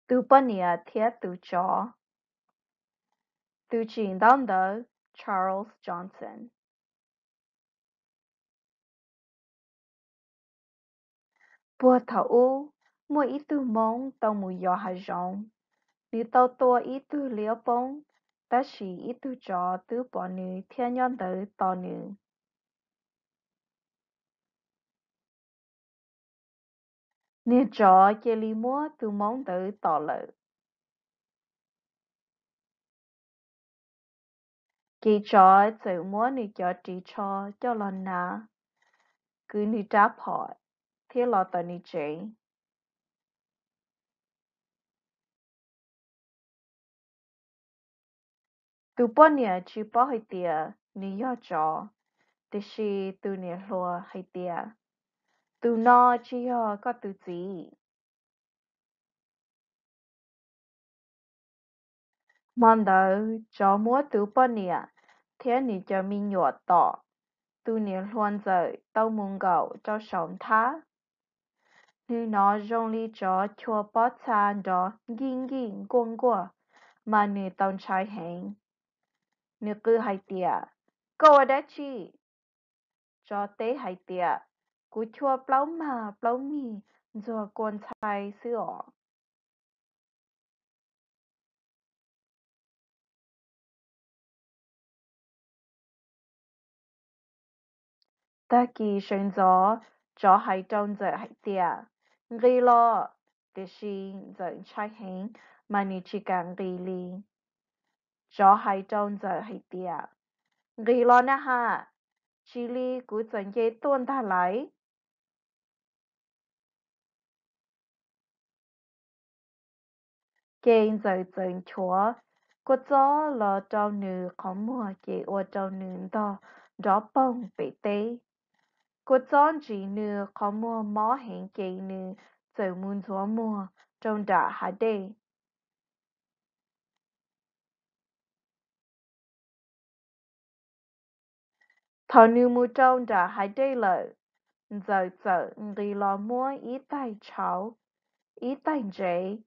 Tus poj niam thiab tus tsov. Tus tsim ntaub ntawv Charles Johnson. Puag thaum ub, muaj ib tug Hmoob tau mus yos hav zoov. Nws tau tua ib tug liab poob, tab sis ib tug tsov twb pom nws thiab nyob ntawd tos nws. Niag tsov cia li muab tus Hmoob ntawd tom lawm. Ces tsov txawm muab nws cov ris tsho coj los hnav, kwv nws rab phom thiab los tom nws tsev. Tus poj niam tsis paub hais tias nws yog tsov, tiam sis tus niam hluas hais tias, tus no tsis yog koj tus txiv. Hmo ntawd tsov muab tus poj niam thiab nws cov me nyuam tom, tus niam hluas ntxawm tau mus nkaum rau saum nthab. Nws hnov zoo li tsov chua pob txha nrov nkij nkij nkuaj nkuaj, mas nws tau ntshai heev. Nws qw hais tias, koj ua dab tsi? Tsov teb hais tias, kuv chua plaub mag plaub mig ntxuag kua ntxhai xwb os. Tag kis sawv ntxov, tsov hais rau ntxawm hais tias, nqis los, tiam sis ntxawm ntshai heev, mas nws tsis kam nqis li. Tsov hais rau ntxawm hais tias, nqis los na has, tsis li kuv txawm nce tuaj ntag lauj. Ces ntxawm txawm nchuav kua txob los rau nws qhov muag ces ua rau nws ntog nrov poog pem teb. Kua txob ntsim nws qhov muag mob heev ces nws txawm mus ntxuav muag rau nram hav dej. Thaum nws mus rau nram hav dej lawm, ntxawm txawm nqis los muab ib taig tshauv, ib taig ntsev,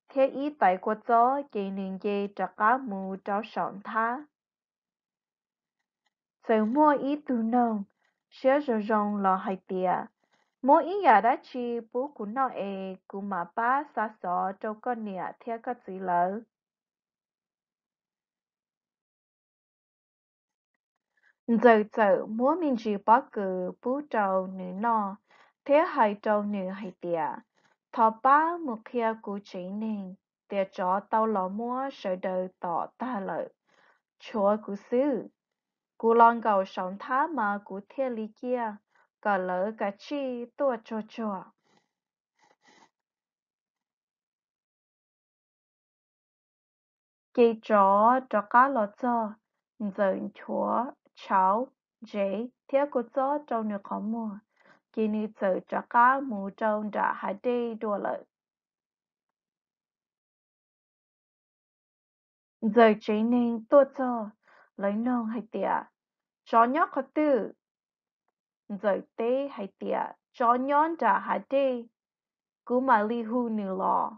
thiab ib tais kua txob ces nws nce rov qab mus rau saum nthab. Txawm muaj ib tug noog siab zoo zoo los hais tias, muab ib yam dab tsi pub kuv noj es kuv mam pab xa xov rau koj niam thiab koj txiv lawv. Ntxawm txawm muab me ntsis pob kws pub rau nws noj, thiab hais rau nws hais tias, thov pab mus qhia kuv tsev neeg tias tsov tau los muab sawv daws tom tag lawm, tshuav kuv xwb. Kuv los nkaum saum nthab mas kuv thiaj li ciaj kom lawv kav tsij tuaj tsuag tsuag. Ces tsov rov qab los txog, ntxawm nchuav tshauv, ntsev thiab kua txob rau nws qhov muag, ces nws txawm rov qab mus rau nram hav dej dua lawm. Ntxawm tsev neeg tuaj txog, lawv noog hais tias, tsov nyob qhov twg? Ntxawm teb hais tias, tsov nyob nram hav dej, kuv mam li hu nws los.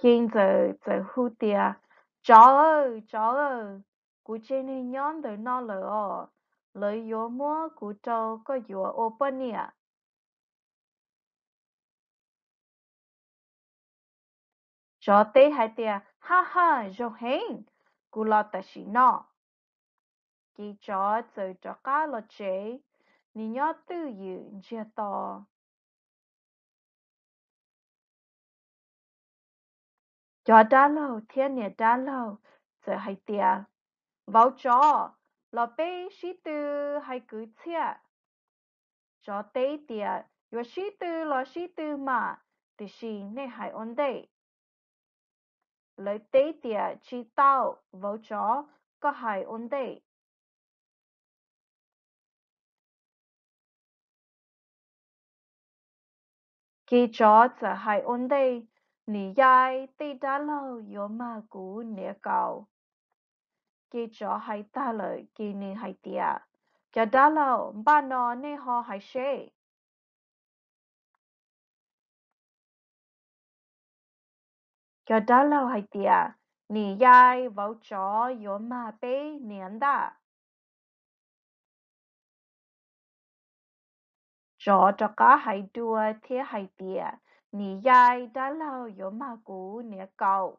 Ces ntxawm txawm hu tias, tsov aw, tsov aw, kuv tsev neeg nyob ntawm no lawm os, lawv yuav muab kuv rau koj yuav ua poj niam. Tsov teb hais tias, ha ha, zoo heev, kuv los tam sim no. Ces tsov txawm rov qab los tsev, nws nyob twj ywm ntsiag to. Cov dab laug thiab niam dab laug txawm hais tias, vauv tsov, los peb sib tw hais kwv txhiaj. Tsov teb tias, yuav sib tw los sib tw mas, tiam sis nej hais ua ntej. Lawv teb tias, tsis tau, vauv tsov, koj hais ua ntej. Ces tsov txawm hais ua ntej, nim yaig tej dab laug yuav mag kuv niam kaus. Ces tsov hais tag lawm ces nws hais tias, cov dab laug, npaj no nej ho hais seb. Cov dab laug hais tias, Nim yai vauv tsov yuav mag peb niam ntag. Tsov rov qab hais dua thiab hais tias, Nim yai dab laug yuav mag kuv niam kaum.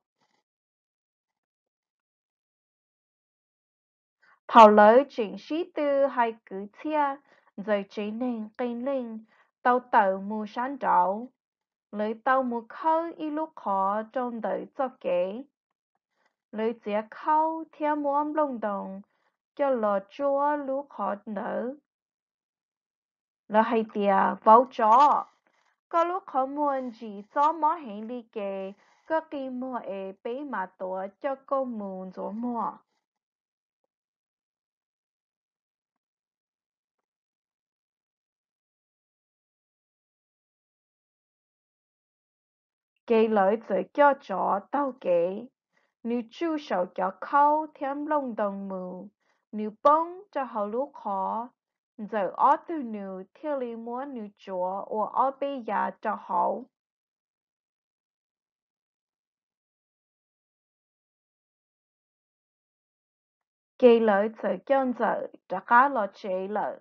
Thaum lawv tseem sib tw hais kwv txhiaj, ntxawm tsev neeg qee leej tau tawm mus sab nraud. Lawv tau mus khawb ib lub qhov rau ntawm txoj kev. Lawv txiav khaub thiab muab nplooj ntoos coj los tsuab lub qhov ntawd. Lawv hais tias, Vauv tsov, koj lub qhov muag ntsim xob mob heev li ces koj qi muag es peb mam tuav coj koj mus ntxuav muag. Ces lawv txawm coj tsov taug kev. Nws tsuj saum cov khaub thiab nplooj ntoos mus, nws poob rau hauv lub qhov. Ntxawm ob tug nus thiaj li muab nws tsuav ua ob peb yav rau hauv. Ces lawv txawm coj ntxawm rov qab los tsev lawm.